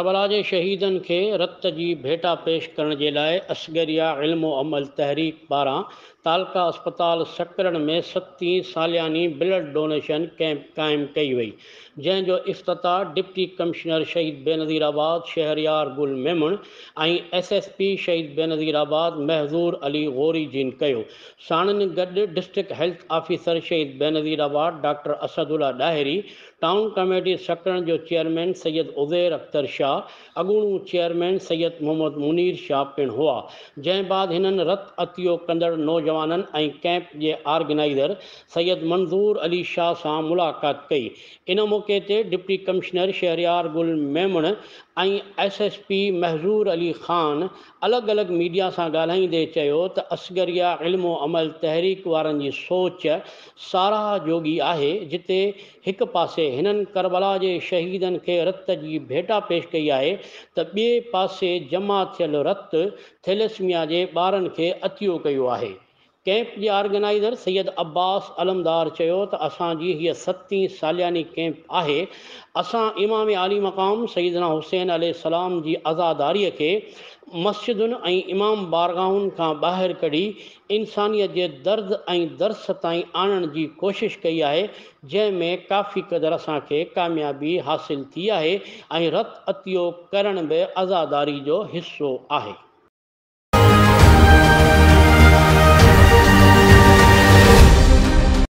ڪربلا جي شهيدن کي رت جي ڀيٽا پيش ڪرڻ جي لاء اصغريه علم و عمل تحريڪ پاران تعلقه اسپتال سڪرنڊ ۾ ستين سالياني بلڊ ڊونيشن ڪئمپ قائم ڪئي وئي جنهن جو افتتاح deputy commissioner Shaheed Benazirabad Shehryar Gul Memon ۽ S S P Shaheed Benazirabad Mahjoor Ali Ghori جن ڪيو. ساڻن گڏ district health officer Shaheed Benazirabad doctor Asadullah Dahri, town committee Sakrand جو چيئرمين سيد عزير اختر شاهه، اڳوڻو چيئرمين سيد محمد منير شاهه پڻ هئا. جنهن بعد هنن رت عطيو ڪندڙ نوجوانن ۽ ڪئمپ جي آرگنائيزر سيد منظور علي شاهه سان ملاقات ڪئي. ان موقعي تي deputy commissioner Shehryar Gul Memon ۽ S S P Mahjoor Ali Khan الڳ الڳ ميڊيا سان ڳالهائيندي چيو ته اصغريه علم و عمل تحريڪ وارن جي سوچ ساراهه جوڳي آهي جتي هڪ پاسي هنن ڪربلا جي شهيدن کي رت جي ڀيٽا پيش ڪئي آهي ته ٻئي پاسي جمع ٿيل رت ٿيليسميا جي ٻارن کي عطيو ڪيو آهي. ڪئمپ جي آرگنائيزر سيد عباس علمدار چيو ته اسان جي هيء ستين سالياني ڪئمپ آهي، اسان امام عالي مقام سيدنا حسين عليه السلام جي عزاداريء کي مسجدن ۽ امام بارگاهن کان ٻاهر ڪڍي انسانيت جي درد ۽ درس تائين آڻڻ جي ڪوشش ڪئي آهي، جنهن ۾ ڪافي قدر اسان کي ڪاميابي حاصل ٿي آهي ۽ رت عطيو ڪرڻ به عزاداري جو حصو آهي.